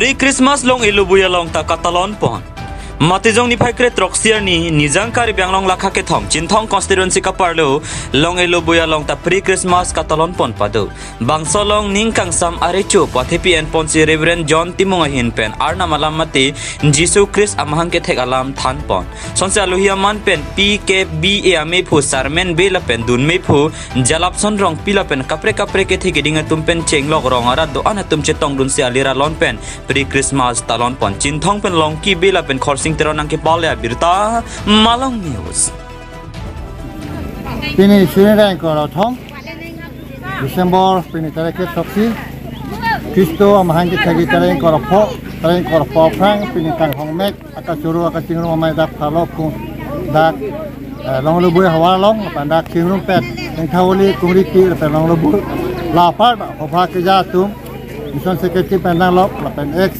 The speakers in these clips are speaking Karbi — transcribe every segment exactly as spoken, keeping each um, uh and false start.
Pre-Christmas Long-e Lobui along ta katalon pon. Matijong niphai kre throksi arni Nijang Karbi Anglong lakha kethom Chinthong constituency kaparlo Long-e Lobui along ta pre-Christmas katalon pon pado. Bangso along ning kangsam arecho pathepi enponsi Reverend John Timung ahin pen Arnam alam mate Jisu Christ amahang kethek alam than pon. Sonsi alohi aman pen P K B A amephu Sarmen Bey lapen dunmephu Jalapson Rongpi lapen kaprek kaprek kethe keding atum pen chenglok rong arat do-an atum chetongdunsi alir alon pen pre-Christmas talon pon. Chinthong pen Longki Bey lapen Khorsing Teron nangkepale abirta, Malong News. Pini suri reng koro thom, December, pini tarik ke throksi. Khristo amahang kethek tarik koro pho, tarik koro pho aphrang, pini kanghong mek, akachoro, akachingrum amei dak phalok kung, dak, eh, Long-e Lobui havar along, lapen dak chingrumpet, Ningthawli, Kungripi, lapen Long-e Lobui, la apar, hobha keja atum, Mission Secretary pen danglok, lapen ex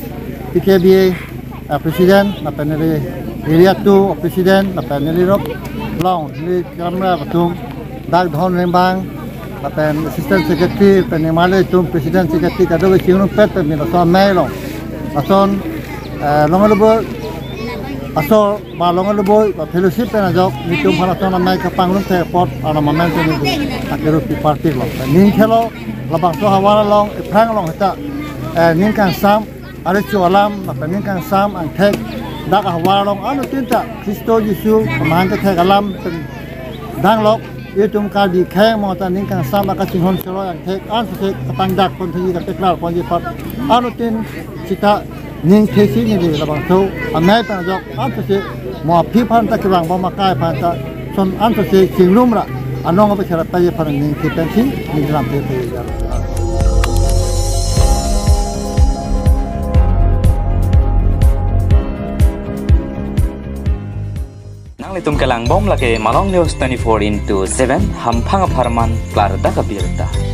P K B A, eh, President, lapen neli Area two President, lapen neli rok long, neli kamra atum, dak Dhon Ringbang, lapen Assistant Secretary, pen Nimale atum President Secretary, kadokave chingrumpet pen pini laso amei along. Lason, eh, Long-e Lobui asor, ba Long-e Lobui, ba fellowship pen ajok, nelitum aphan lason amei kapangrum thek apot, Arnam amen pen nelitum akerup piparpik lo. Ning khelo, labangso havar along, ephrang along heta, eh, ning kangsam, arecho alam, lapen ning kangsam angthek, dak havar along anuttin ta Khristo Jisu amahang kethek alam pen danglok, itum Karbi kheng mo ta ning kangsam akachinghon cheroi angthek, ansose kapangdak pon thengji, kateklar ponji apot, anuttin sita ning thesi neli labangso amei pen ajok, ansose mo aphi aphan ta kevang bom akai aphan ta, son ansose chingrum ra, anong ape chara pai aphan ning the pensi, ning lam the the ya. Nanglitum kelang bom lake Malong News twenty-four into seven, hamphang apharman klardak abirta.